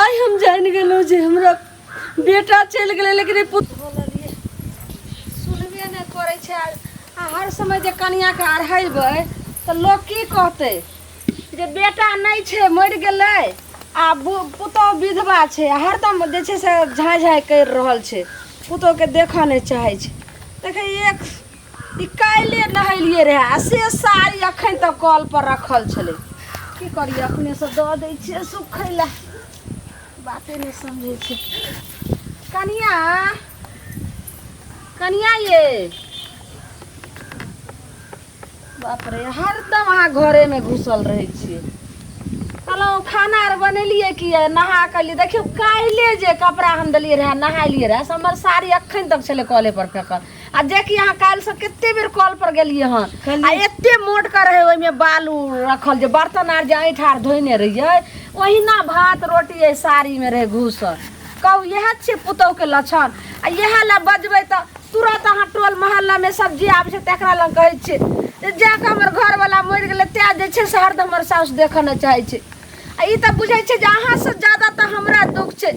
आइ हम जानि गेलहुँ जे हमरा बेटा चलि गेलै, लेकिन ई पुत सुनबे नहि करै छै। आ हर समय जे कनियाके अढ़ेबै तऽ लोक की कहतै जे बेटा नहि छै, मरि गेलै, आ पुतोहु विधवा छै, आ हरदम जे छै से झाँइ झाँइ करि रहल छै, पुतोहुके देखऽ नहि चाहै छै। देखै एक ई काल्हिए नहेलियै रहए आ से साड़ी अखन तक कल पर रखल छलै। की करियै, अपनेसँ दऽ दै छियै सुखै लए। बाते नहि समझै छै। कनिया, कनिया ये, बाप रे, हरदम अहाँ घरेमे घुसल रहै छियै। कहलहुँ खाना आर बनेलियै कि नहा कऽ लिए? देखियौ, काल्हिए जे कपड़ा हम देलियै रहए, नहाइलियै रहए, से हमर साड़ी अखन तक छलै कले पर फेकल, आ जेकि अहाँ काल्हिसँ कते बेर कल पर गेलियै हन, आ एते मोट के रहै ओहिमे बालू रखल, जे बर्तन आर जे ऐंठ आर धोने रहियै, ओहिना भात रोटी एहि साड़ीमे रहै घुसल। कहू, इएह छियै पुतहुके लक्षण? आ इएह लए बजबै तऽ तुरत अहाँ टोल मोहल्लामे सब जे आबै छै तकरा लग कहै छियै जे जाकऽ हमर घरवला मरि गेलै, तैँ जे छै से हरदम हमर साउस देखऽ नहि चाहै छै। आ ई तऽ बुझै छै जे अहाँसँ ज्यादा तऽ हमरा दुःख छै।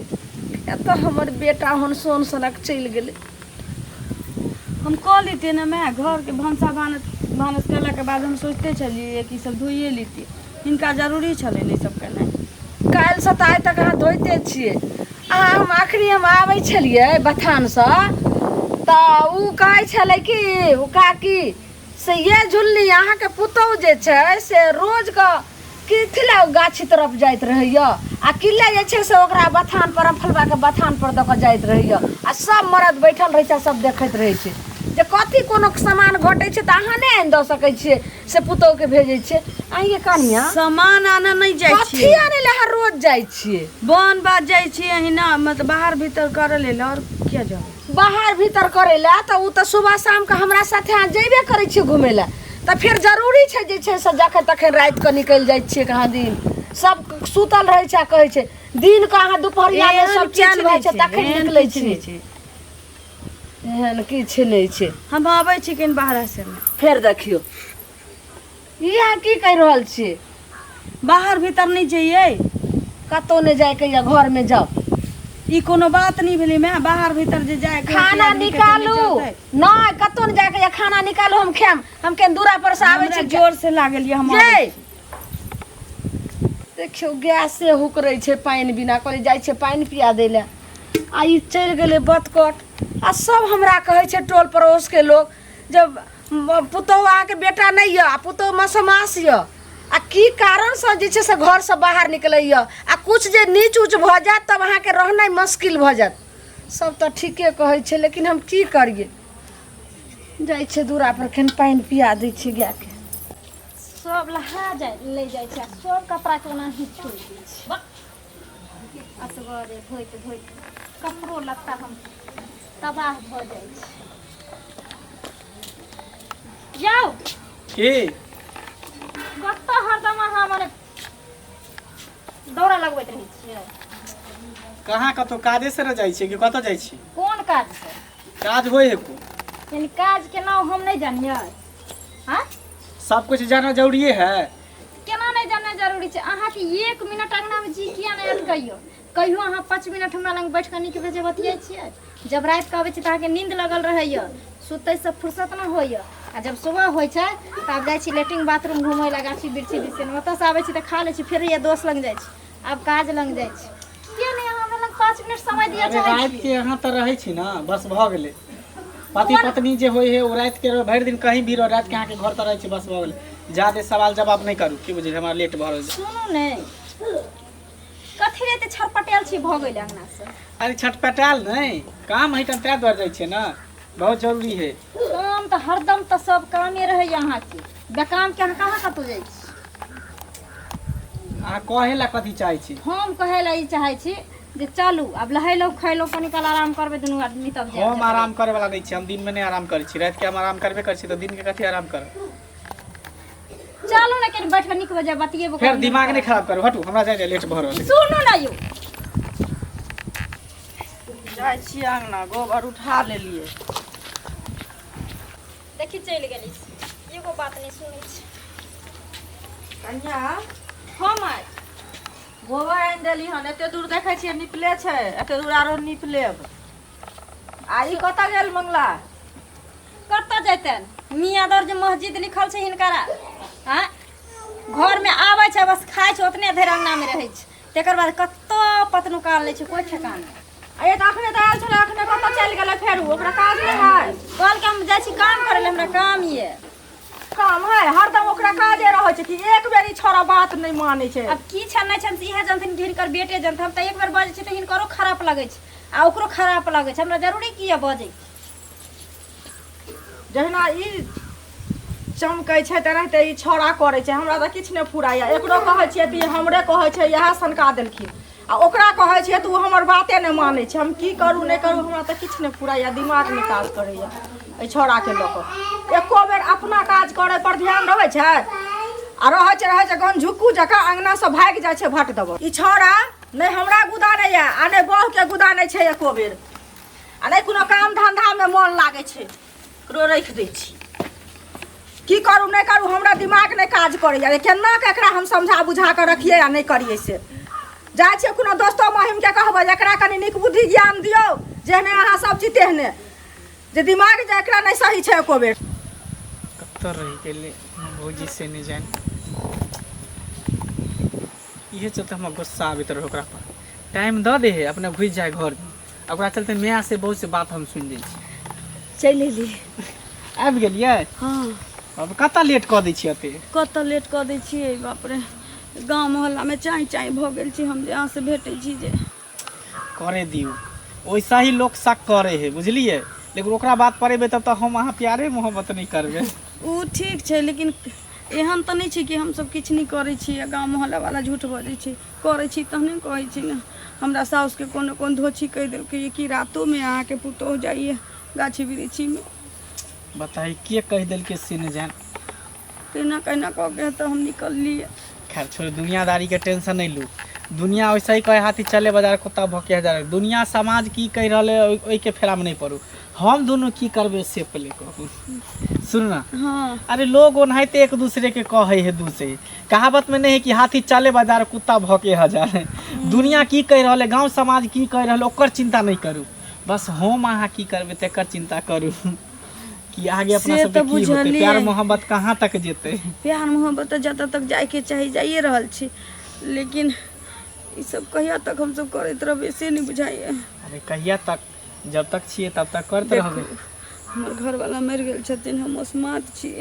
एतऽ हमर बेटा हन सोन सनक चलि गेलै। हम कऽ लेतियै ने माय, घरके भनसा भानस भानस केलाके बाद हम सोचिते छलियै कि सब धोइए लेतियै। हिनका जरूरी छलै ने ई सब केनाइ? काल्हिसँ तऽ आइ तक अहाँ धोइते छियै। अहाँ हम अखनी हम आबै छलियै बथानसँ तऽ ओ कहै छलै कि ओ काकी से ये झुल्ली, अहाँके पुतहु जे छै से रोजके कथी लए ओ गाछी तरफ जाइत रहैए, आ किला जे छै से ओकरा बथान पर फलबाके बथान पर दऽ कऽ जाइत रहैए, आ सब मरद बैठल रहै छै आ सब देखैत रहै छै जे कथी कोनो सामान घटै छै तऽ अहाँ नहि आनि दऽ सकै छियै, से पुतोहु के भेजै छियै। अहीं कनिया, सामान आनऽ नहि जाइ कथी छियै। आनै लए अहाँ रोज जाइ छियै? बन बात जाइ छियै अहिना, मतलब बाहर भीतर करऽ लेल। आओर किया जाउ? बाहर भीतर करै लए तऽ ओ तऽ सुबह शामके हमरा साथे अहाँ जेबे करै छियै घुमै लए, तऽ फेर जरूरी छै जे छै से जखन तखन रातिके निकलि जाइ छियै? कहाँ दिन सब सुतल रहै छै आ कहै छै दिनके अहाँ दुपहरियामे एहन सब किछु चैन भऽ नहि छै छै, तखन एहन निकलै किछु छियै। नहि छै। एहन किछु नहि छै। हम आबै छी कनि बाहर से। फेर देखियौ, ई अहाँ की कहि रहल छियै? बाहर भीतर नहि जइयै? कतहु नहि जाइके यऽ, घरमे जाउ। ई कोनो बात नहि भेलै माय, बाहर भीतर जे जाय के खाना आदमी के तऽ नहि निकालू। चलतै। नहि, कतहु नहि जाइके यऽ, खाना निकालू, हम खायब। हम केन दूरा पर से आबै हमरा छी। जोर से लागल यऽ, हम आबै ये देखियौ, गैसे हुकरै छै पानि बिना। कहलियै जाइ छियै पानि पिया दै लए, आ ई चलि गेलै बतकट। आ सब हमरा कहै छै टोल पड़ोसके लोक जे पुतहु अहाँके बेटा नहि यऽ आ पुतहु मसमास यऽ, आ की कारणसँ जे छै से घरसँ बाहर निकलैए, आ किछु जे नीच ऊँच भऽ जायत तब अहाँके रहनाइ मुश्किल भऽ जायत। सब तऽ ठीके कहै छै, लेकिन हम की करियै? जाइ छियै दूरा पर, कनि पानि पिया दै छियै गायके। सब लहा जाइ ले जाइ छै आ सब कपड़ाके ओनाही छोड़ि दै छै। असगरे धोइत धोइत कपड़ो लत्ता हम तबाह भऽ जाइ छी। जाउ। की? कतऽ हरदम अहाँ मने दौड़ा लगबैत रहै छियै? कहाँ कतौ काजे से ने जाइ छियै कि कतऽ जाइ छी? कोन काज से? काज होइ है को? यानी काज के नाम हम नहि जानियै? हाँ, सब कुछ जाना जरूरी है। केना नहि जानना जरूरी छै? अहाँके एक मिनट अंगनामे जी किया नहि अटकैयो? कहियो अहाँ 5 मिनट हमरा लग बैठ कऽ नीक बेजे बतियाइ छियै? जब राति कऽ अबै छी तऽ अहाँके नींद लगल रहैए, सुतैसँ फुर्सत नहि होइए, आ जब सुबह होइ छै तऽ आब जाइ छी लेट्रिन बाथरूम घुमै लए, गाछी बिरछी दिसन। ओतऽसँ आबै छी तऽ खा लै छी, फेर होइए दोस्त लग जाइ छी, आब काज लग जाइ छी। किया नहि अहाँ हमरा लग 5 मिनट समय दिअ अरे चाहै राति छी? के अहाँ तऽ रहै छी ने, बस भऽ गेलै। पति पत्नी जे होइ है ओ राति के भरि दिन कहीं भी रहो, राति के अहाँके घर तऽ रहै छी, बस भऽ गेलै। जादे सवाल जवाब नहि करू, की बुझलियै? हमरा लेट भऽ रहल छै। सुनू ने, कथी रे एते छटपटायल छी भऽ गेलै अंगनासँ? अरे छटपटायल नहि, काम है तब तै दुआरे जाइ छियै ने, बहुत जरूरी है। काम तऽ हरदम तऽ सब कामे रहैए अहाँके, बेकाम के अहाँ कहाँ कतहु जाइ छी? अहाँ कहै लए कथी चाहै छी? हम कहै लए ई चाहै छी जे चलू आब नहेलहुँ खैलहुँ, कनी काल आराम करबै दुनू आदमी तब जायब। हम आराम करे वाला नहि छी। हम दिन में नहि आराम करै छी। राति के हम आराम करबे करै छी तऽ दिन के कथी आराम करब? चलू ने, कनि बैठ कऽ नीक बजाय बतियेबो फेर करू। दिमाग नहि खराब करू, हटू, हमरा जाइ लेट भऽ रहल है। सुनू ने यौ। जाइ छियै अङ्गना, गोबर उठा लेलियै। देखी, चलि गेली, एगो बात नहि सुनै छी। कनिया। हम आइ गोबर आनि देली हन, एते दूर देखै छियै निपले छै, एते दूर आरो नीप लेब। आ ई कतऽ गेल मंगला? कतऽ जैतन, मियाँ दर जे मस्जिद लिखल छै हिनकरा। आँय, घरमे आबै छै, बस खाइ छै, ओतने धरि अङ्गनामे रहै छै, तकर बाद कतऽ पतनुकाल लै छै, कोइ ठेकान नहि। अरे तऽ अखने तऽ आयल छलै, अखने कतऽ चलि गेलै फेरू? ओकरा काज नहि है? कहलकै हम जाइ छी काम करै लए, हमरा काम ये। काम है? हरदम ओकरा काजे रहै छै कि एक बेर ई छोड़ा बात नहि मानै छै। आब की छनि नहि छनि से इएह जानथिन कि हिनकर बेटे जानथिन। हम तऽ एक बेर बजै छी तऽ हिनकरो खराप लगै छै आ ओकरो खराप लगै छै। हमरा जरूरी की यऽ बजैके? जहिना ई चमकै छै तेनाहिते ई छौड़ा करै छै। हमरा तऽ किछु नहि फुराइए। एकरो कहै छियै तऽ ई हमरे कहै छै इएह सनका देलखिन, आ ओकरा कहै छियै तऽ ओ हमर बाते नहि मानै छै। हम की करू नहि करू, हमरा तऽ किछु नहि फुराइए, दिमाग नहि काज करैए। एहि छौड़ाके लऽ कऽ एको बेर अपना काज करै पर ध्यान रहै छै? आ रहै छै, रहै छै गनझुक्कू जकाँ अङ्गनासँ भागि जाइ छै भट दबऽ। ई छौड़ा नहि हमरा गुदानैए आ नहि बहके गुदानै छै एको बेर, आ नहि कोनो काम धन्धामे मोन लागै छै। एकरो राखि दै छी। की करू नहि करू, हमरा दिमाग नहि काज करैए। केना कऽ एकरा हम समझा बुझा कऽ रखियै आ नहि करियै से। जाइ छियै कोनो दोस्तो महिमके कहबै, एकरा कनि नीक बुद्धि ज्ञान दियौ, जेहने अहाँ सब छी तेहने जे दिमाग जे एकरा नहि सही छै एको बेर। कतऽ रहि गेलै भौजी से नहि जानि। इहे चलते हमरा गुस्सा आबैत रहै ओकरा पर। टाइम दऽ दे है, अपने घुसि जाय घरमे, आ ओकरा चलते माय से बहुत से बात हम सुनि दै छी। चलि एली? आबि गेलियै? हँ। अब कतऽ लेट कऽ दै छियै एते? कतऽ लेट कऽ दै छियै? बाप रे, गाँव मोहल्लामे चाँइ चाँइ भऽ गेल छी हम जे अहाँसँ भेटै छी जे। करे दियौ, वैसा ही लोक शक करे है, बुझलियै? लेकिन ओकरा बात पर एबै तब तऽ हम अहाँ प्यारे मोहब्बत नहि करबै। ओ ठीक छै, लेकिन एहन तऽ नहि छै कि हमसभ किछु नहि करै छी आ गाँव मोहल्लावला झूठ बजै छै। करै छी तहने कहै छी ने। हमरा साउसके कोनो कोन धोछी कहि देलकै कि रातोमे अहाँके पुतोहु जाइए गाछी वृक्षीमे। बताही, के कहि देलकै से नहि जान। केना केना कऽ के तऽ हम निकललियै। खैर छोड़, दुनियादारीके टेंशन नहि लू। दुनिया वैसे ही कहे हाथी चले बाजार कुत्ता भौंके हजार। दुनिया समाज की कहि रहल है ओहिके फेरामे नहि पड़ू। हम दुनू की करबै से पहिले कहू। सुन ना। हँ। अरे लोग ओनाहिते एक दूसरे के कहै है दूसरे। कहावत में नहीं है कि हाथी चले बाजार कुत्ता भौंके हजार। दुनिया की कहि रहल है, गाँव समाज की कहि रहल है, ओकर चिंता नहि करू। बस हम अहाँ की करबै तेकर चिंता करू कि आगे अपना से सबके तऽ की होतै, बुझलियै। प्यार मोहब्बत कहाँ तक जेतै। प्यार मोहब्बत तऽ जतऽ तक जाइके चाही जाइए रहल छी, लेकिन ई सब कहिया तक हमसब करैत रहबै से नहि बुझाइए। अरे कहिया तक, जब तक छियै तब तक करैत देखू, रहबै। हमर घरवाला मरि गेल छथिन, हम असमात छी।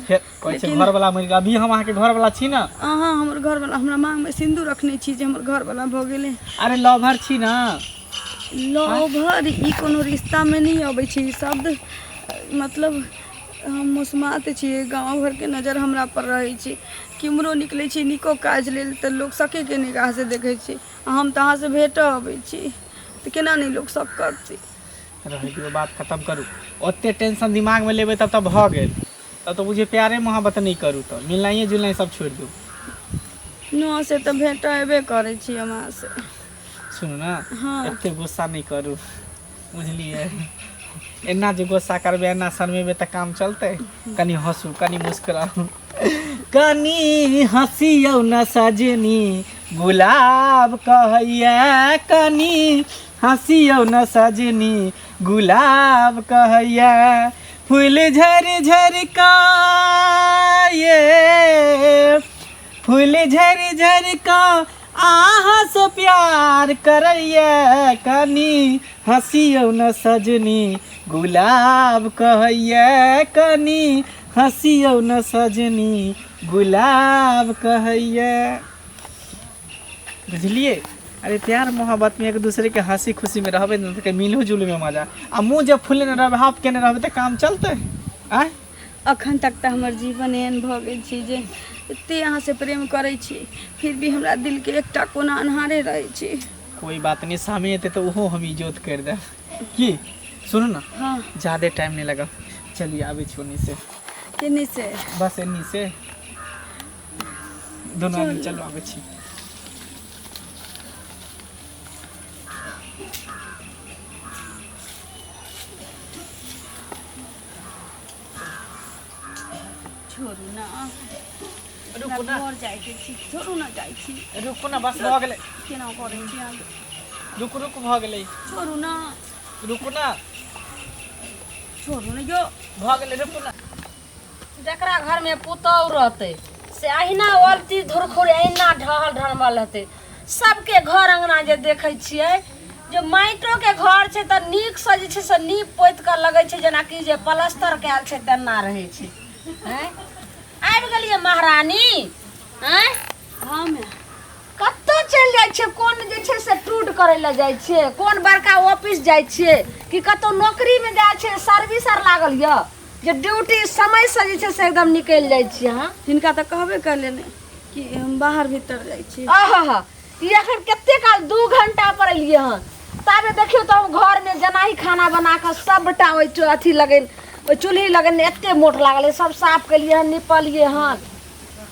फेर कहै छै लेकिन- घरवाला मरि गेल। अभी हम अहाँके घरवाला छी ने? अहाँ हमर घरवाला, हमरा माँगमे सिन्दूर रखने छी जे हमर घरवाला भऽ गेलै। अरे लवर छी ने। लवर ई कोनो रिश्तामे नहि अबै छै ई शब्द। मतलब हम मुसमात छियै, गाँव घरके नजर हमरा पर रहै छै। केम्हरो निकलै छी नीको काज लेल तऽ लोक शकेके निगाहसँ देखै छै, आ हम तऽ अहाँसँ भेटऽ अबै छी तऽ केना नहि लोक शक करतै? रहै दियौ, बात खतम करू। ओते टेंशन दिमागमे लेबै तब तऽ भऽ गेल। तब तऽ बुझियौ प्यारे मोहब्बत नहि करू, तऽ मिलनाइए जुलनाइ सब छोड़ि दियौ। न, से तऽ भेटऽ अयबे करै छी हम अहाँसँ। सुनू ने। हँ। एते गुस्सा नहि करू, बुझलियै? एना जे गुस्सा करबै, एना शरमेबै तऽ काम चलतै? कनि हँसू, कनि मुस्कुराउ, कनि हँसियौ न सजनी, गुलाब कहैया। कनि हँसियौ न सजनी, गुलाब कहैया। फूल झरि झरि का ये, फूल झरि झरि का अहाँ से प्यार करैया। कनि हँसियौ न सजनी, गुलाब कहैया। कनि हँसियौ न सजनी, गुलाब कहैया। बुझलियै? अरे प्यार मोहब्बत में एक दूसरे के हंसी खुशी में रहबै ने तऽ मिलहो जुले में मजा, आ मुँह जब फुलेने रहबै, हाफ केने रहबै तऽ काम चलतै? आँय? अखन तक तऽ हमर जीवन एहन भऽ गेल छै जे एते अहाँसँ प्रेम करै छी, फिर भी हमरा दिलके एकटा कोना अन्हारे रहै छै। कोई बात नहीं, सामने एतै तऽ ओहो हम इजोत करि देब। की सुनू ने। हँ। ज्यादे टाइम नहीं लगब, चलिए आबै छी ओन्नी से। केने से? बस एन्नी से दोनों आदमी चलू, आबै छी। छोड़ू ने। रुकू ना। घर जाइके छी, छोड़ू ना, जाइ छी। रुकू ना, बस भऽ गेलै। केना करै छी अहाँ? रुकू रुकू, भऽ गेलै। छोड़ू ना। रुकू ना। छोड़ू ना यौ। भऽ गेलै, रुकू ना। जकरा घरमे पुतहु रहतै से अहिना अलती धुरखुर अहिना ढहल ढनमल रहतै। सबके घर अङ्गना जे देखै छियै जे माटिओके घर छै तऽ नीकसँ जे छै से नीप पोति कऽ लगै छै जेनाकि जे प्लस्तर कयल छै तेना रहै छै। आँय, आबि गेलियै महारानी? आँय। हँ माय। कतऽ चलि जाइ छियै? कोन जे छै से टूट करै लए जाइ छियै, कोन बड़का ऑफिस जाइ छियै कि कतहु नौकरीमे जाइ छियै? सर्विस आर लागल यऽ जे ड्यूटी समयसँ जे छै से एकदम निकलि जाइ छियै अहाँ? हिनका तऽ कहबे करलियनि कि हम बाहर भीतर जाइ छी। आहा, ई एखन कते काल 2 घंटा पर एलियै हन, ताबे देखियौ तऽ हम घरमे जेनाही खाना बना कऽ सबटा ओहि अथी लगेन, ओहि चूल्ही लगेने एते मोट लागल अइ, सब साफ केलियै हन, निपलियै हन,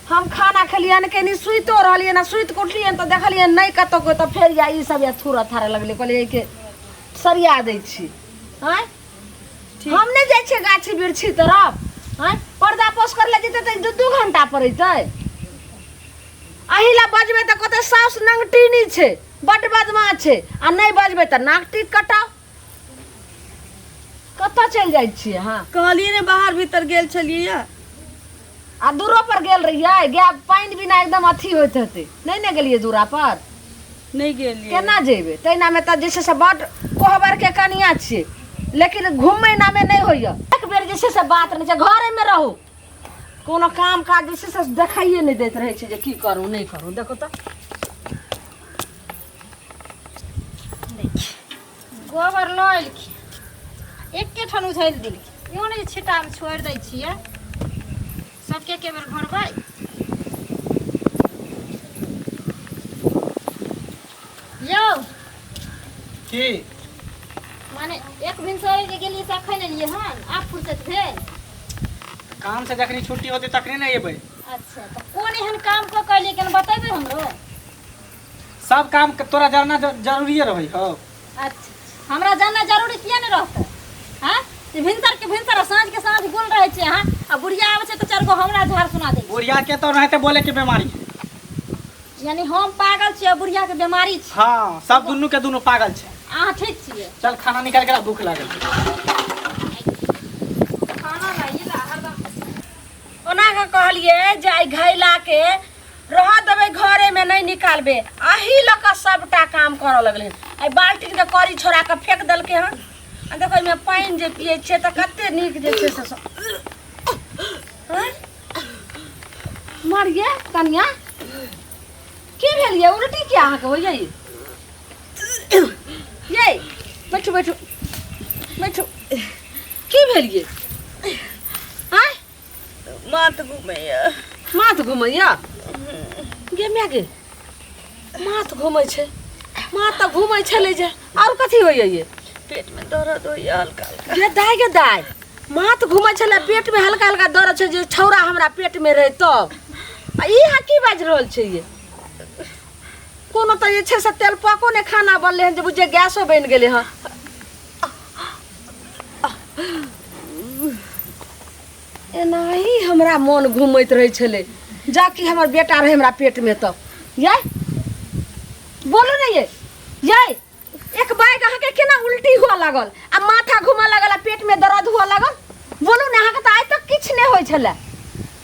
हम खाना खेलियै हन, कनी सुइतो रहलियै हन। सुति कऽ उठलियै हन तऽ देखलियै हन नहि कतहु कोइ, तऽ फेर या ई सब या थूर थारे लगलै, कहलियै एहिके सरिया दै छी। आँय, हम नहि जाइ छियै गाछी बिरछी तरफ। आँय, पर्दा पोस करै लए जेतै तऽ 2-2 घंटा पर अयतै। अही लए बजबै तऽ कहतै साउस नंगटीनी छै, बड्ड बदमाश छै, आ नहि बजबै तऽ नाक टीक कटाउ। कतऽ चलि जाइ छियै अहाँ? कहलियै ने बाहर भीतर गेल छलियै या। आ दूरो पर गेल रहियै? गाय पानि बिना एकदम अथी होइत हेतै। नहि ने गेलियै दूरा पर? नहि गेलियै। केना जेबै? तहिनामे तऽ जे छै से बड्ड कोहबरके कनियाँ छियै, लेकिन घुमै नामे नहि होइए। एक बेर जे छै से बात नहि छै, घरेमे रहू, कोनो काम काज जे छै से देखाइए नहि दैत रहै छै जे की करू नहि करू। देखू तऽ। गोबर लऽ एलखिन, एके ठाम उझलि देलखिन। इहो नहि जे छिट्टामे छोड़ि दै छियै, सबके एके बेर घोरबै। यौ। की? माने एक भिनसरे जे गेलियै से अखन एलियै हन, आब फुर्सत भेल? काम से जखनी छुट्टी होतै तखने ने एबै। अच्छा, तऽ कोन एहन काम कऽ के एलियै, केना बतेबै हमरो? सब काम के तोरा जानना जरूरिये रहै हौ। अच्छा, हमरा जानना जरूरी किया नहि रहतै? हँ, ई भिनसर के भिनसर आ साँझ के साँझ गुल रहै छै अहाँ, आ बुढ़िया आबै छै तऽ 4 गो हमरा झाड़ सुना दै छै। बुढ़िया के तऽ ओनाहिते बोले के बीमारी है। यानी हम पागल छियै, बुढ़िया के बीमारी छै। हाँ, सब दुनू के दुनू पागल छै। अहाँ ठीक छियै? चल, खाना निकाल के ला, भूख लागल छै। खाना लाइए ला हरदम। ओना के कहलियै जे आइ घैला के रह देबै, घरेमे नहि निकालबै, अही लऽ कऽ सबटा काम करऽ लगलै। आइ बाल्टीनके कड़ी छोड़ा कऽ फेंक देलकै हन। आ देखो, एहिमे पानि जे पियै छियै तऽ कते नीक जे छै से। आँय? मर गे कनिया, की भेल ये? उल्टी किया अहाँके होइए ये? बैठू बैठू बैठू। की भेल ये? आँय? माथ घुमैया। माथ घुमैया? गे माय गे, माथ घुमै छै? माथ तऽ घुमै छलै जे आओर कथी होइए ये? पेट में दर्द होइया हल्का हल्का। गे दाय, गे दाय, माथ घुमै छलै, पेट में हल्का हल्का दर्द छै, जे छौड़ा हमरा पेट में रहै तब। आ ई अहाँ की बाजि रहल छै ये? कोनो तऽ जे छै से तेल पको नहि खाना बनलै हन जे बुझियै गैसो बनि गेलै हन। एनाही हमरा मोन घुमैत रहै छलै जा कि हमर बेटा रहै हमरा पेटमे तब। यै बोलू ने ये, यै एक बैग अहाँके केना उल्टी हुअ लागल आ माथा घूमऽ लागल आ पेटमे दर्द हुअ लागल? बोलू ने, अहाँके तऽ आइ तक किछु नहि होइ छलै।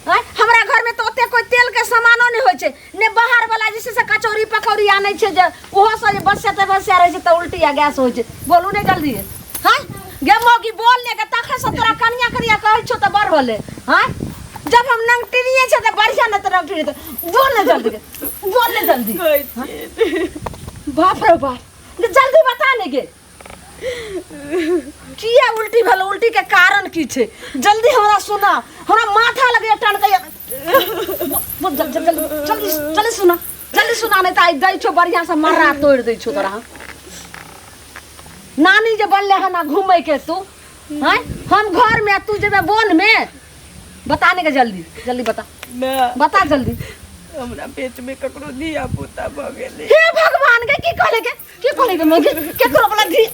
आँय, हमरा घरमे तऽ ओते कोइ तेलके सामानो नहि होइ छै ने, बाहरवला जे छै से कचौड़ी पकौड़ी आनै छै जे ओहो सब जे बसिया बसिया रहै छै तऽ उल्टी आ गैस होइ छै। बोलू ने जल्दी। हँ गे मौगी, बोल ने गे। तखन से तोरा कनिया कनिया कहै छौ तऽ बड़ होले। हँ, जब हम नंगटिनिए छै तऽ बढ़िया ने, तऽ नंगटिनी तऽ बोल ने जल्दी गे, बोल ने जल्दी। बाप रे बाप, गे जल्दी बता ने गे, किया उल्टी भेल? उल्टी के कारण की छै? जल्दी हमरा सुना, हमरा माथा लगैया टनकैया। बोल जल्दी जल्दी जल्दी जल्दी सुना, जल्दी सुना, नहीं तऽ आइ दै छौ बढ़िया से मर्रा तोड़ि दै छौ तोरा। नानी जे बनले हन आ घूमै के तू हैं, हम घर में आ तू जेबे वन में। बता ने के, जल्दी जल्दी बता। ना। बता जल्दी। हमरा पेट में ककरो धिया पुता भऽ गेलै। हे भगवान के, की कहले के, की कहले के मगे केकरो वाला धी?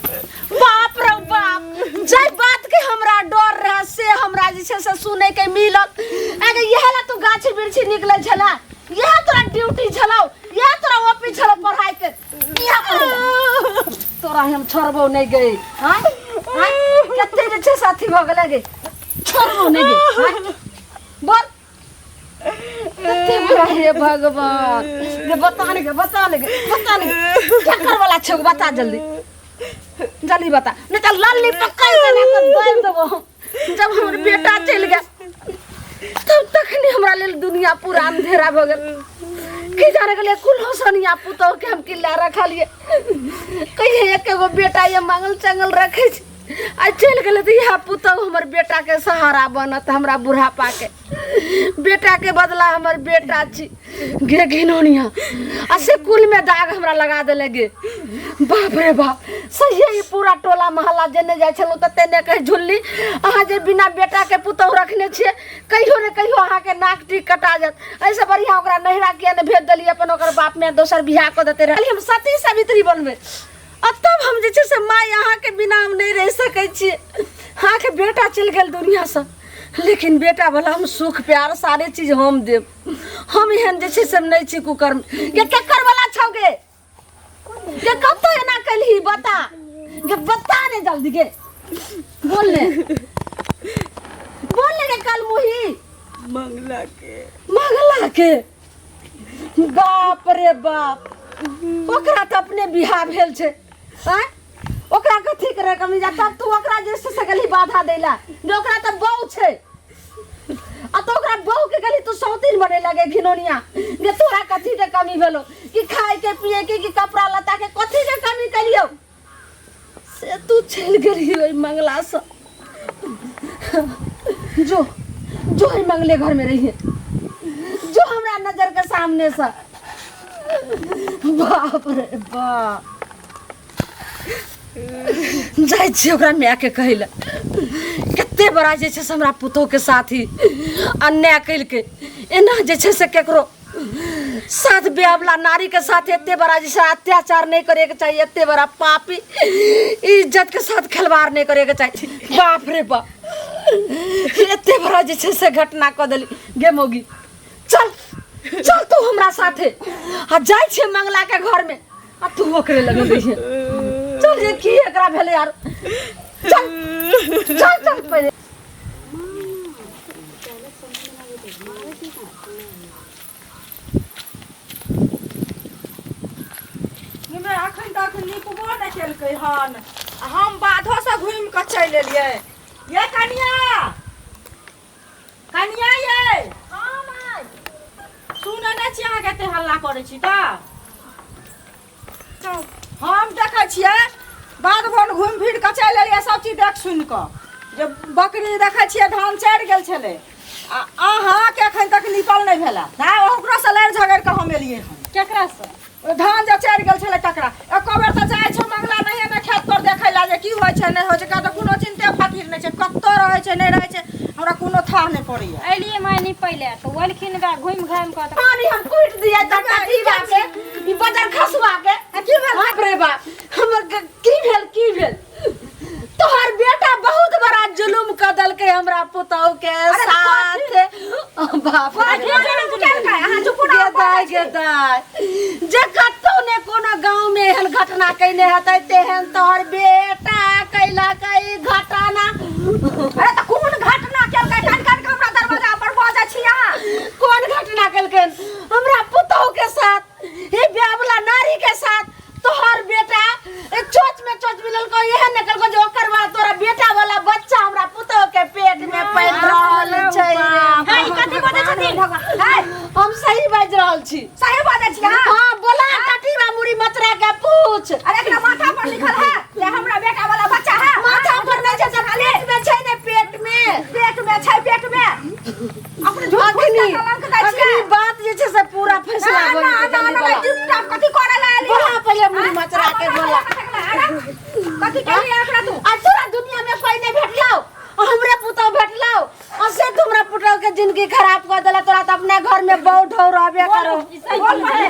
बाप रे बाप, जाय बात के हमरा डर रहे से हम हमरा जे छै से सुनै के मिलल। अरे इएह ला तू गाछी बिरछी निकलै छला, इएह तोरा ड्यूटी छलौ, इएह तोरा ओपी छलौ पढ़ाई के, इएह पढ़ै तोरा हम छोड़बौ नहि गे। हाँ हाँ कते जे छै से अथी भऽ गेलै गे, छोड़बौ नहि गे। हाँ बोल कते बुरा। हे भगवान गे, बता ने गे, बता ने गे, बता ने गे, केकर वाला छौ बता, जल्दी जल्दी बता, नहीं तो लल्ली पकड़ देना के दे देबो हम। जब हमर बेटा चलि गेल तब तखनी हमरा लेल दुनिया पूरा अंधेरा भऽ गेल। की जाने गेलियै कुल सोनिया पुतोह के हम किल्ला रखलियै, कहिए एक एगो बेटा ये मांगल चंगल रखै छै, आ चलि गेलै तऽ इएह पुतोह हमर बेटा के सहारा बनत हमरा बुढ़ापा के। बेटा के बदला हमर बेटा छी गे घिनौनिया, आ से कुल में दाग हमरा लगा देले गे। बाप रे बाप, सही ई पूरा टोला मोहल्ला जेने जाइ छलहुँ तऽ तेने कहै झुल्ली अहाँ जे बिना बेटा के पुतोह रखने छियै, कहियो ने कहियो अहाँके नाक टीक कटा जायत। एहिसँ बढ़िआँ ओकरा नैहरा किया ने भेज देलियै, अपन ओकर बाप माय दोसर बियाह कऽ देते रहै। हम सती सावित्री बनबै आ तब हम जे छै से माय अहाँके बिना हम नहि रहि सकै छियै। अहाँके बेटा चलि गेल दुनिआँसँ, लेकिन बेटा वाला हम सुख प्यार सारे चीज हम देब। हम एहन जे छै से हम नहि छी कुकर्म। ये केकर वाला छौ गे? ये कतऽ एना केलही बता गे, बता ने जल्दी गे, बोल ने, बोल ने गे कल मुही। मंगला के। मंगला के? बाप रे बाप, ओकरा तऽ अपने बियाह भेल छै, आँय ओकरा कथी करे कमी जा, तब तू ओकरा जे छै से गेलही बाधा दैला जे ओकरा तऽ बहू छै, आ तो ओकरा बहू के गेलही तू सौतीन बने लगे घिनौनिया जे तोरा कथी के कमी भेलो कि खाए के पिए के कि कपड़ा लत्ता के कथी के कमी कलियो से तू चलि गेलही ओहि मंगला से। जो जो ओहि मंगले घर में रहिए, जो हमरा नजर के सामने से। बाप रे बाप, जाइ छियै ओकरा मायके कहै लए कते बड़ा जे छै से हमरा पुतोहके साथ ही अन्याय केलकै। एना जे छै से केकरो साथ ब्याहवला नारीके साथ एते बड़ा जे छै अत्याचार नहि करैके चाही, एते बड़ा पापी इज्जतके साथ खेलवाड़ नहि करैके चाही। बाप रे बाप, एते बड़ा जे छै से घटना कऽ देली गे मौगी। चल चल तू हमरा साथे आ जाइ छियै मंगलाके घरमे आ तू ओकरे लग रहिए। चल जे की एकरा भेलै यार, चल चल चल पहिले। हमरा अखन तक निपबो नहि केलकै हन आ हम बाधोसँ घुमि कऽ चलि एलियै। ये कनिया, कनिया ये। हँ माय। सुनै नहि छी अहाँके एते हल्ला करै छी तऽ? हम देखै छियै बाध बन घुमि फिर कऽ चलि एलियै सब चीज देख सुनि कऽ जे बकरी देखै छियै धान चढ़ि गेल छलै आ अहाँके एखन तक निपल नहि भेला ना, ओकरोसँ लड़ि झगड़ि कऽ हम एलियै हन। केकरासँ? ओ धान जे चढ़ि गेल छलै तकरा। एको बेर तऽ जाइ छै मंगला नहिए ने खेत पर देखै लए जे की होइ छै नहि होइ छै, किया तऽ कोनो चिन्ते फकीर नहि छै, कतऽ रहै छै नहि रहै छै हमरा कोनो थाह नहि पड़ैया। एलियै माय निपै लए तऽ ओलखिन बा घुमि घामि कऽ तऽ पानी हम कुटि दिए तऽ कथी के ई बजर खसुआ के की भेल? बाप रे बाप, हमर की भेल, की भेल? तोहर बेटा बहुत बड़ा जुलुम कऽ देलकै हमरा पुतहु के साथ। बाप रे कथी जुलुम केलकै? अहाँ चुप ना गे दाय, गे दाय, जे कतौ ने कोनो गाँव में एहन घटना कैने हेतै तेहन तोहर बेटा कैलकै ई घटना। अरे तऽ कोन घटना केलकै? कन कन के हमरा दरवाजा पर बजै छी अहाँ। कोन घटना केलकै हमरा पुतहु के साथ, हे ब्याहवला नारी के साथ? तोहर बेटा ए चोच में चोच मिलल को एहन ने कलको जे ओकर बाद तोरा बेटा वाला बच्चा हमरा पुतोह के पेट में पल रहल छै। हे, ई कथी बजै छथिन? हे, हम सही बाजि रहल छी। सही बजै छी अहाँ? हाँ बोला, कटीवा मुड़ी मचरा के पूछ। अरे एकरा माथा पर लिखल है जे हमरा बेटा वाला बच्चा है? माथा पर नहीं छै, पेट में छै ने, पेट में। पेट में छै, पेट में। अपने झूठ फूस के अखनी कलंक दै छियै। अखनी बात जे छै से पूरा फैसला ना बनि ना जेतै, ना जल्दी ना बोला। चुपचाप कथी करे ला एली? बोला पहिले मुड़ी मचरा के बोला। कथी केली एकरा तू? आ तोरा दुनिया में कोई नहीं भेटलौ, हमरे पुतौ भेटलौ, आ से तू हमरा पुतौ के जिंदगी खराब कर देला। तोरा तो अपने घर में बहु ढौ रहबे करो। बोल पहिले।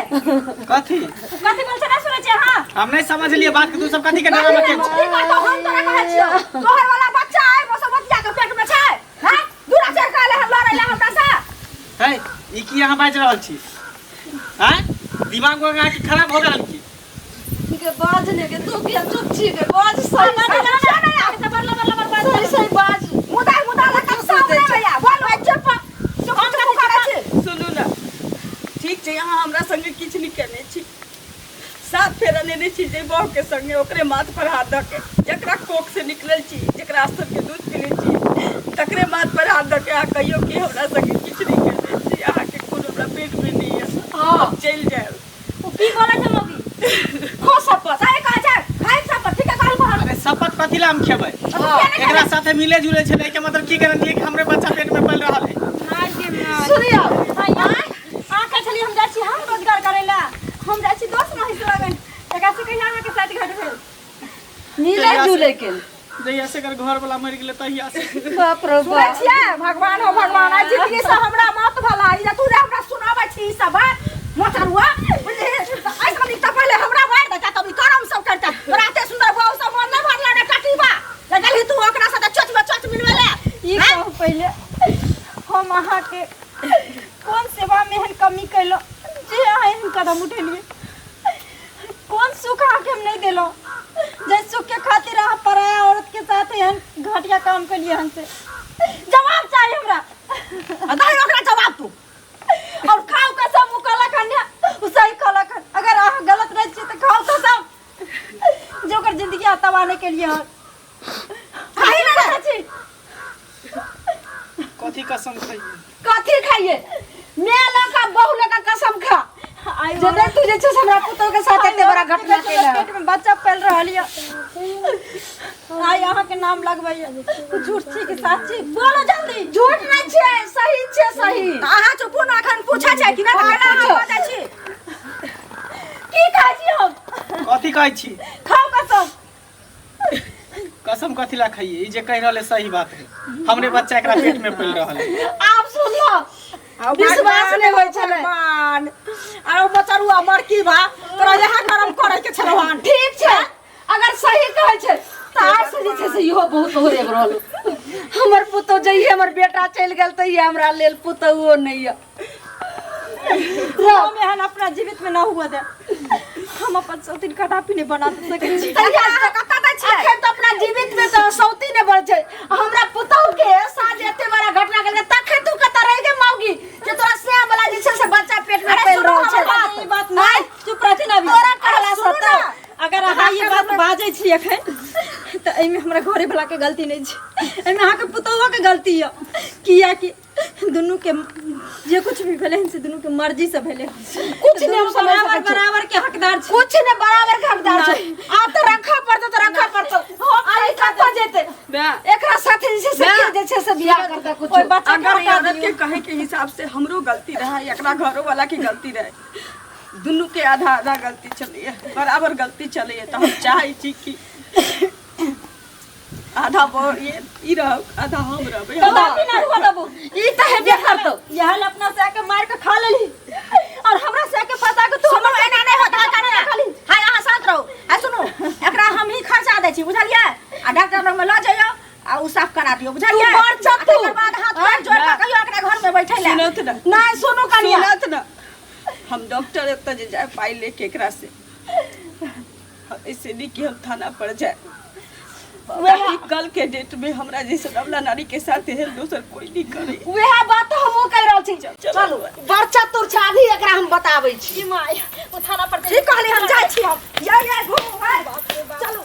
कथी? तू कथी बोल छै ना सुनै छियै अहाँ? हम नहीं समझलिए बात के, तू सब कथी के डरामा के की करतौ? हम तोरा कहै छियौ तोहर वाला बच्चा आइ मसोमतिया के पेट में छै। हैं? की अहाँ बाजि रहल छी आँय दिमाग उमाग अहाँके खराब भऽ गेल की के बाज ने के तू किया चुप छी के बाज सही सही सही बाज मुदा मुदा लगा सामने भैया बोल भाई चुप चुप चुप करै छी सुनू ने ठीक छै अहाँ हमरा संगे किछु नहि केने छी सात फेरा लेने छी जे बहू के संगे ओकरे माथ पर हाथ धऽ के जकरा कोख से निकलल छी जकरा स्तन के दूध पीने छी तकरे माथ पर हाथ धऽ के अहाँ कहियौ कि हमरा संगे किछु नहि केने छी अहाँके खून हमरा पेट में नहि यऽ हाँ। चलि जायब ओ की बोलै छै मौगी खो शपथ आइ कहै छै खाइ शपथ ठीक है कहल कहल अरे शपथ कथी ला हम खेबै हाँ। एकरा साथे मिले जुले छलै एहिके मतलब की गारंटी है कि हमरे बच्चा पेट में पल रहल है सुनियो अहाँ कहै छलियै हम जाइ छी हम रोजगार करै लए हम जाइ छी दोस्त महिष लगन एकरा से कहिया अहाँके साथ घाट भेल मिले जुले के जहिया से एकर घर वाला मरि गेलै तहिया से बाप रे सुनै बाप छियै भगवान हो भगवान आइ जिंदगी से हमरा मौत भला ई जे तू जे हमरा सुनाबै छी ई सब बात मोचरुआ बुझलिही तऽ एहिसँ नीक तऽ पहिले हमरा मारि देता तब ई करम सब करता तोरा एते सुन्दर बहू सब मन नहि भरला ने टटीबा लगलही तू ओकरा साथे चोच में चोच मिलबै ले ई कहू पहिले हम अहाँके कोन सेवामे एहन कमी कयलहुँ जे अहाँ एहन कदम उठेलियै कोन सुख अहाँके हम नहि देलहुँ जे सुखके खातिर अहाँ पराया औरतके साथ एहन घटिया काम केलियै हन से जवाब चाही हमरा आ दही ओकरा जवाब तू और खाओ कसम उ कहलक हन ने, उ सही कहलक हन अगर अहाँ गलत रहै छियै तऽ खाओ कसम जे ओकर जिंदगी अहाँ तबाह नहि केलियै हन खाही ने रे। छी कथी कसम खाइए कथी खाइए मैं लका बहु लका कसम खा आइ जे नहीं तू जे छै से हमरा पुतोह के साथ एते बड़ा घटना केला पेट में बच्चा फैल रहल यऽ आइ अहाँके नाम लगबैया झूठ छी कि सच छी बोलो जल्दी झूठ नहीं छै सही छै सही तऽ अहाँ चुपू ने एखन पूछै छै कि नहि तऽ हाँ, केना पूछो। अहाँ बजै छी की कहै छी हम कथी कहै छी खाउ कसम कसम कथी ला खाइए ई जे कहि रहल है सही बात है हमरे बच्चा एकरा पेट में पल रहल है आब सुन लो विश्वास नहि होइ छलै भगवान आरो बचरुआ मरकी बा तोरा इएह करम करे के छलौ हन ठीक छै अगर सही कहै छै तऽ आइ से जे छै से इहो बहुत हो रहल हमर पुतोह जइहे हमर बेटा चलि गेल तऽ हमरा लेल पुतोहुओ नहि यऽ हम एहन अपना जीवित में न हुआ दे हम अपन सौतीन कदापि नहीं बना सकै छी कतऽ दै छियै अखन तऽ अपना जीवित में तऽ सौती ने बढ़ छै हमरा पुतोह के साँझ एते बड़ा घटना केलकै तखन तू कतऽ रहि गे मौगी जे तोरा से वाला जे छै से बच्चा पेट में अरे फैल सुनू रहल हमर छै बात, ई बात नहीं चुप रहथिन अभी तोरा कहला सुनू से ना। तऽ अगर अहाँ ई बात बाजै छी एखन तऽ एहिमे हमरा घरे वाला के गलती नहि छै एहिमे अहाँके पुतोहुआ के गलती यऽ कियाकि दुनू के जे कुछ भी भेलै हन से दुनू के मर्जी से भेलै हन। कुछ नहि हम समझ बराबर सकै छी। बराबर के हकदार छी कुछ ने बराबर के हकदार छै आब तऽ रखऽ पड़तौ तऽ रखऽ पड़तौ आ ई कतऽ जेतै माय एकरा साथे जे छै से के जे छै से बियाह करतै कुछ ओहि बच्चा के अगर ई हटा औरत दियौ के कहे के हिसाब से हमरो गलती रहे एकरा घरो वाला के गलती रहे दुनू के आधा आधा गलती चलैए बराबर गलती चलैए तऽ हम चाहै छी कि आधा वो ये ई रह आधा हम रहबै कदापि ना हुआ देबो ई तऽ हेबे करतौ यह ले अपना से आके मार के खा लेली और हमरा से आके फंसा के तू सुनू एना नहि होत अहाँ कनिया हाय अहाँ शांत रहू आ सुनू एकरा हम ही खर्चा दै छी बुझलियै आ डॉक्टर लग में लऽ जइयौ आ उ साफ करा दियौ बुझलियै तू बड़ चतुर। आ तकर बाद हाथ पैर जोड़ कऽ कहियौ एकरा घर में बैठै लए सुनत ना नहि सुनू कनिया सुनत ना हम डॉक्टर एतऽ जे जाय पाइ लेके एकरा से ऐसे नहीं कि हम थाना पर जाए ताकि कल के डेट में हमरा जैसे अबला नारी के साथ एहन दोसर कोई नहीं करे वएह बात तऽ हमहूँ कहि रहल छी चलू बड़ चतुर छै अभी एकरा हम बताबै छी की माय ओ थाना पर ठीक कहली हम जाइ छी हम ये ये घुमू हाय चलू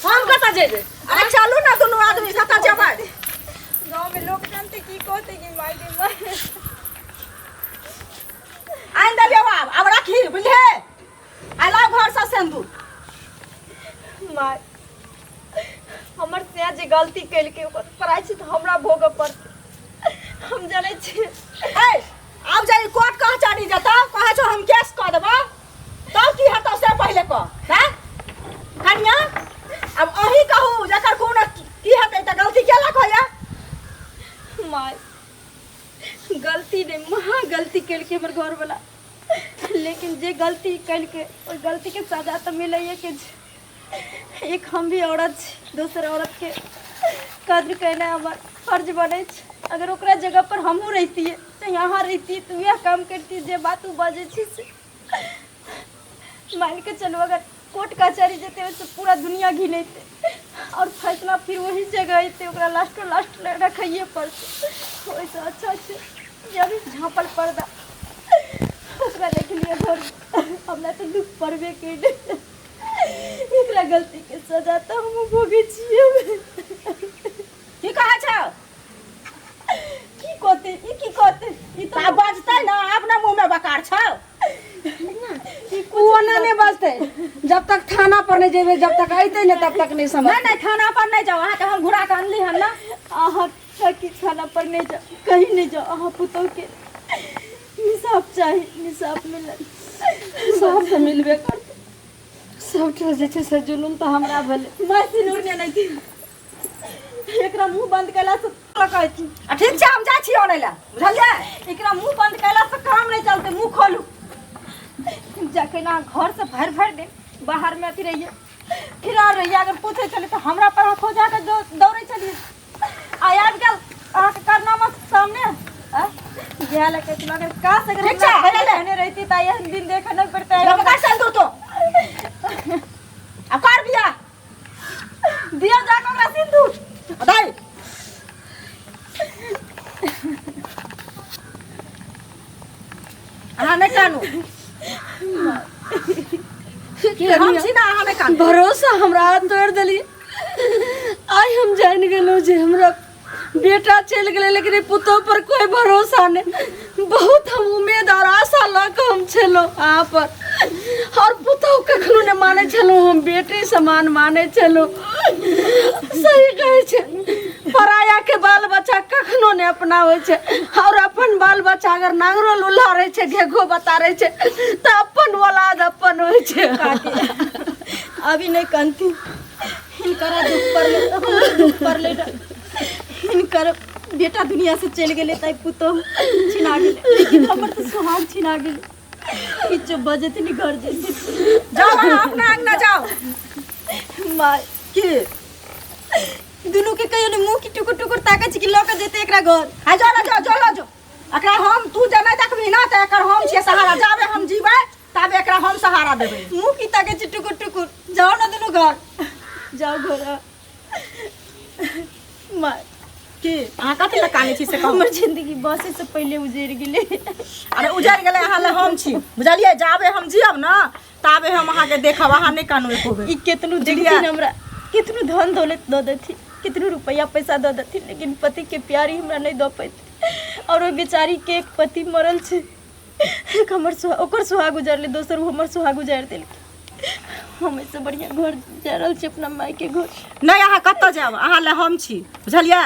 हम कतऽ जेबै अरे चलू ना दुनू आदमी कतऽ जेबै गांव में लोग जानते की कहते कि माय के माय आनि देलियौ आब आब रखी बुझलियै आ लाउ घरसँ सिन्दूर माय हमर से जे गलती केलकै ओकर प्रायश्चित हमरा भोगऽ पड़तै हम जानै छियै ए आब जाई कोर्ट कह चढ़ी जेतौ कहै छौ हम केस कऽ देबौ तब की हेतौ से पहिले कह हैं कनिया आब अहीं कहू जकर कोन की हेतै तऽ गलती केलक होइया माय गलती नहि महा गलती केलकै हमर घरवला लेकिन जे गलती केलकै ओहि गलतीके सजा तऽ मिलैए के छै एक हम भी औरत छी दोसर औरतके कद्र केनाइ हमर फर्ज बनै छै अगर ओकरा जगह पर हमहूँ रहितियै चाहे अहाँ रहिती तऽ वएह काम करती जे बात ओ बजै छै से। मान के चलू अगर कोर्ट कचहरी जेतै ओहिसँ पूरा दुनिया घिनेतै आओर फैसला फिर वही जगह अयतै, ओकरा लास्टो लास्ट रखैए पड़तै। ओहिसँ अच्छा छै जे अभी झाँपल पर्दा ओकरा रखि लिअ घर। हमरा तऽ दुख पड़बे केलै, एकरा गलतीके सजा तऽ हमहूँ भोगै छियै। की कहै छौ? की कहतै ई, की कहतै ई? तऽ आब बजतै ने, आब ने मुँहमे बकार छौ। ओ ओना नहि बजतै जब तक थाना पर नहि जेबै, जब तक अयतै नहि तब तक नहि समझ। नहि नहि, थाना पर नहि जाउ, अहाँके हम घुरा कऽ अनली हन ने। अहाँ की थाना पर नहि जाउ, कहीं नहि जाउ। अहाँ पुतोहके निसाफ चाही, निसाफ मिलत। सब तऽ मिलबे करतै। सबटा जे छै से जुलुम तऽ हमरा भेलै। माय सिनूर नेने छी, एकरा मुंह बंद कैला से कहै छी। आ ठीक छै, हम जाइ छी अनै लए, बुझलियै? एकरा मुंह बंद कैला से काम नहीं चलते, मुंह खोलू। जखन अहाँ घर से भरि भरि दिन बाहर में अथी रहिए, फिरार रहिए, अगर पूछे छलियै तऽ हमरा पर अहाँ खोजा के दौड़ै छलियै। आ आबि गेल अहाँके कारनामा सामने आ? इएह लए कहै छलहुँ, अगर काश अगर ठीक छै, हमरा हेले ले। कहने रहिती तऽ एहन दिन देखऽ नहि पड़तै। लमका सिन्दूर तो आब कर बियाह। दिया जाकऽ ओकरा सिन्दूर। दाइ अहाँ नहि कानू कि हम छी ना, अहाँ नहि कानू। भरोसा हमरा तोड़ि देलियै। आइ हम जानि गेलहुँ जे हमरा बेटा चलि गेलै, लेकिन ई पुतोह पर कोई भरोसा नहि। बहुत हम उम्मीद और आशा लऽ कऽ हम छलहुँ अहाँ पर, और पुतोह कखनो नहि मानै छलहुँ, हम बेटी समान मानै छलहुँ। सही कहै छै, पराया के बाल बच्चा कखनो नहि अपना होइ छै, और अपन बाल बच्चा अगर नांगरो लुल्हा रहै छै, घेघो बता रहै छै, तऽ अपन औलाद अपन होइ छै। अभी नहि कनती। हिनकर दुख पड़लै तऽ हमरो दुख पड़लै रहए। हिनकर बेटा दुनिया से चलि गेलै तऽ पुतोह छिना गेलै, लेकिन हमर तऽ सुहाग छिना गेलै। किछु बजत नहि, घर जेतै। जाउ अहाँ अपना अंगना जाउ। माय। की? दुनू के कहियो ने मुँह की टुकुर टुकुर ताकै छी कि लऽ के जेतै एकरा घर। आ जाओ ना, जाओ जाओ लऽ जाओ एकरा। हम तू जे नहि देखबही ना तऽ एकर हम छियै सहारा। जाबे हम जीबै ताबे एकरा हम सहारा देबै। मुँह की ताकै छी टुकुर टुकुर? जाओ ना दुनू घर, जाओ घर। माय। की, अहाँ कथी लए कानै छी से कहू। हमर जिंदगी बसे से पहिले उजड़ गेलै। अरे उजड़ गेलै, अहाँ लए हम छी, बुझलियै? जाबे हम जियब ना ताबे हम अहाँके देखब। अहाँ नहि कानू एको बेर। ई केतनो बुझलियै? देखथिन हमरा, केतनो धन दौलत दऽ देथिन, केतनो रुपैआ पैसा दऽ देथिन, लेकिन पतिके प्यार ही हमरा नहि दऽ पैतै। आओर ओहि बेचारीके एक पति मरल छै, एक हमर सुहा, ओकर सुहाग उजड़लै, दोसर ओ हमर सुहाग उजाड़ि देलकै। हम एहिसँ बढ़िआँ घर जा रहल छी, अपना मायके घर। नहि, अहाँ कतऽ जायब? अहाँ लए हम छी, बुझलियै?